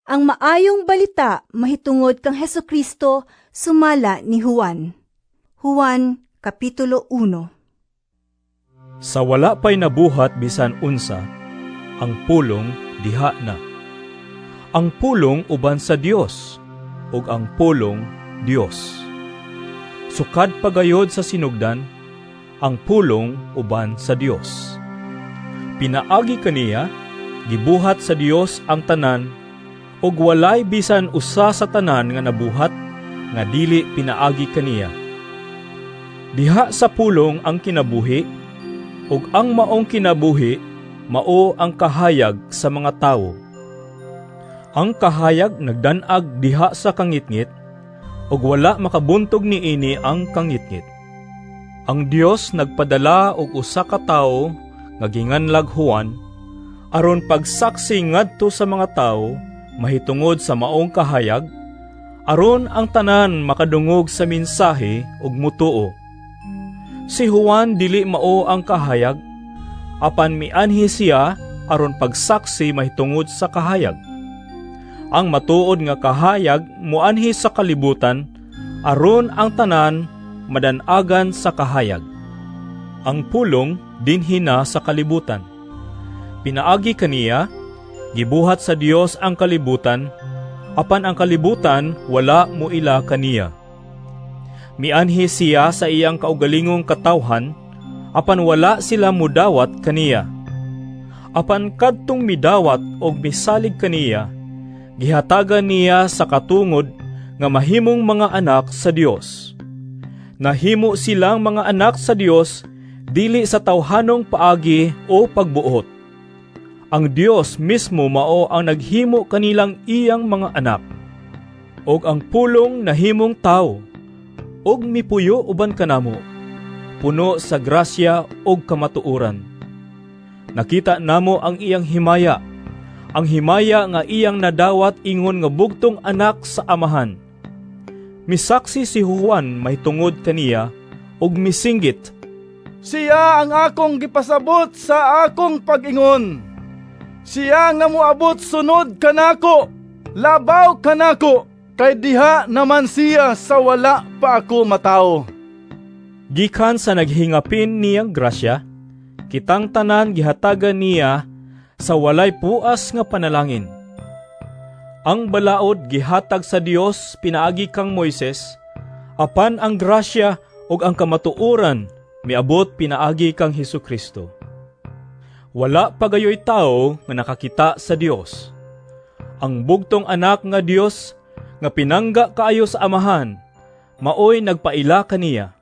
Ang Maayong Balita mahitungod kang Hesukristo sumala ni Juan. Juan Kapitulo 1. Sa wala pa'y nabuhat bisan unsa, ang Pulong diha na. Ang Pulong uban sa Dios, ug ang Pulong Dios. Sukad pa gayod sa sinugdan, ang Pulong uban sa Dios. Pinaagi kaniya, gibuhat sa Dios ang tanan, ug walay bisan usa sa tanan nga nabuhat nga dili pinaagi kaniya. Diha sa Pulong ang kinabuhi, ug ang maong kinabuhi mao ang kahayag sa mga tawo. Ang kahayag nagdan-ag diha sa kangitngit, ug wala makabuntog niini ang kangitngit. Ang Dios nagpadala og usa ka tawo nga ginganlag Juan aron pagsaksi ngadto sa mga tawo mahitungod sa maong kahayag, aron ang tanan makadungog sa mensahe ug mutuo. Si Juan dili mao ang kahayag, apan mianhi siya aron pagsaksi mahitungod sa kahayag. Ang matuod nga kahayag muanhi sa kalibutan aron ang tanan madan-agan sa kahayag. Ang Pulong dinhi na sa kalibutan. Pinaagi kaniya, gibuhat sa Dios ang kalibutan, apan ang kalibutan wala moila kaniya. Mianhi siya sa iyang kaugalingong katawhan, apan wala sila mudawat kaniya. Apan kadtong midawat og misalig kaniya, gihatagan niya sa katungod nga mahimong mga anak sa Dios. Nahimo silang mga anak sa Dios dili sa tawhanong paagi o pagbuot. Ang Dios mismo mao ang naghimo kanilang iyang mga anak. Og ang Pulong nahimong tawo ug mipuyo uban kanamo, puno sa grasya ug kamatuoran. Nakita namo ang iyang himaya, ang himaya nga iyang nadawat ingon nga bugtong anak sa Amahan. Misaksi si Juan mahitungod kaniya ug misinggit, "Siya ang akong gipasabot sa akong pag-ingon: Siya nga moabot sunod kanako, labaw kanako, kay diha naman siya sa wala pa ako matawo." Gikan sa naghingapin niyang grasya, kitang tanan gihatagan niya sa walay puas nga panalangin. Ang balaod gihatag sa Dios pinaagi kang Moises, apan ang grasya ug ang kamatuoran miabot pinaagi kang Hesukristo. Wala pa gayoy tawo nga nakakita sa Dios. Ang bugtong Anak nga Dios nga pinangga kaayo sa Amahan, maoy nagpaila kaniya.